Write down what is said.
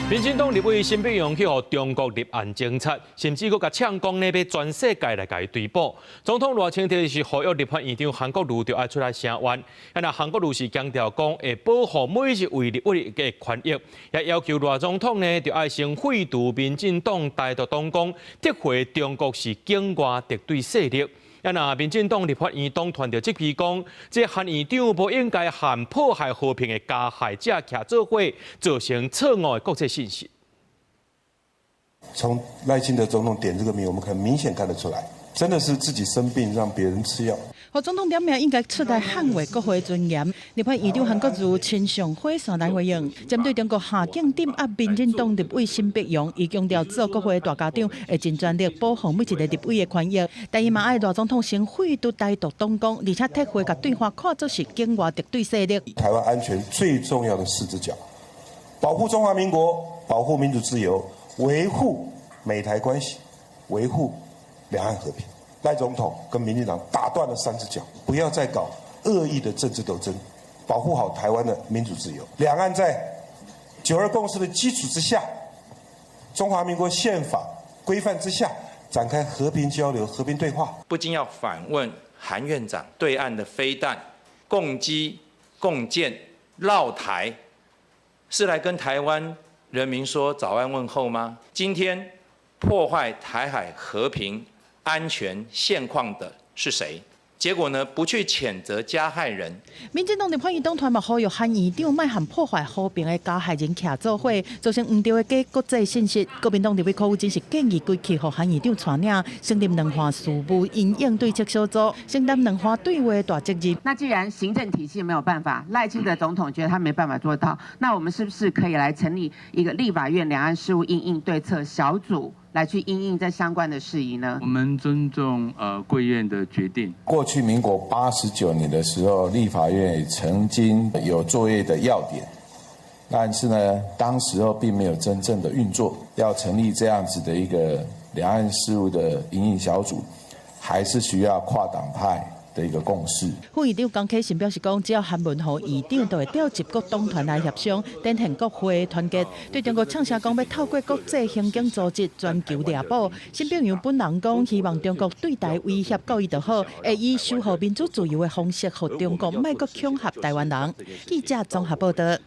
民進黨立委沈伯洋去予中國立案偵察，甚至閣共嗆講呢，欲全世界來共伊追捕。總統賴清德是呼籲立法院長韓國瑜著愛出來聲援，啊若韓國瑜是強調講會保護每一位立委的權益，也要求賴總統呢，著愛先廢除民進黨台獨黨綱，撤回中國是境外敵對勢力。啊若民進黨立法院黨團就質疑講，這韓院長無應該和破壞和平的加害者徛做伙，造成錯誤的國際信息。從賴清德總統點這個名，我們很明顯看得出來，真的是自己生病讓別人吃藥。侯總統點名應該出來捍衛國會尊嚴。立法院長韓國瑜親上火線來回應，針對中國下境鎮壓民進黨立委沈伯洋，伊強調做國會大家長會盡全力保護每一个立委的權益。但伊嘛愛賴總統先廢除台獨黨綱，而且撤回共對岸看作是境外敵對勢力。台灣安全最重要的四隻腳：保護中華民國，保護民主自由，維護美台關係，維護兩岸和平。賴總統跟民進黨打斷了三隻腳，不要再搞惡意的政治鬥爭，保護好台灣的民主自由。兩岸在九二共識的基礎之下，中華民國憲法規範之下，展開和平交流、和平對話。不禁要反問韓院長，對岸的飛彈、共機、共艦繞台，是來跟台灣人民說早安問候嗎？今天破壞台海和平安全現況的是誰？結果呢？不去譴責加害人。民進黨立法院黨團嘛呼籲韓院長莫和破壞和平的加害人徛做伙，造成毋著的假國際信息。國民黨立委柯宇真是建議規氣予韓院長帶領，成立兩岸事務因應對策小組，承擔兩岸對話的大責任。那既然行政體系沒有辦法，賴清德總統覺得他沒辦法做到，那我們是不是可以來成立一個立法院兩岸事務因應對策小組？來去因應這相關的事宜呢？我們尊重貴院的決定。過去民國89年的時候，立法院也曾經有作業的要點，但是呢，當時候並沒有真正的運作。要成立這樣子的一個兩岸事務的因應小組，還是需要跨黨派的一個共識。副院長江啟臣表示講，只要函文予院長，就會調集各黨團來協商，展現國會團結。對中國嗆聲講欲透過國際刑警組織全球掠捕，沈伯洋本人講，希望中國對台威脅夠伊就好，會以守護民主自由的方式，予中國莫閣恐嚇台灣人。記者綜合報道。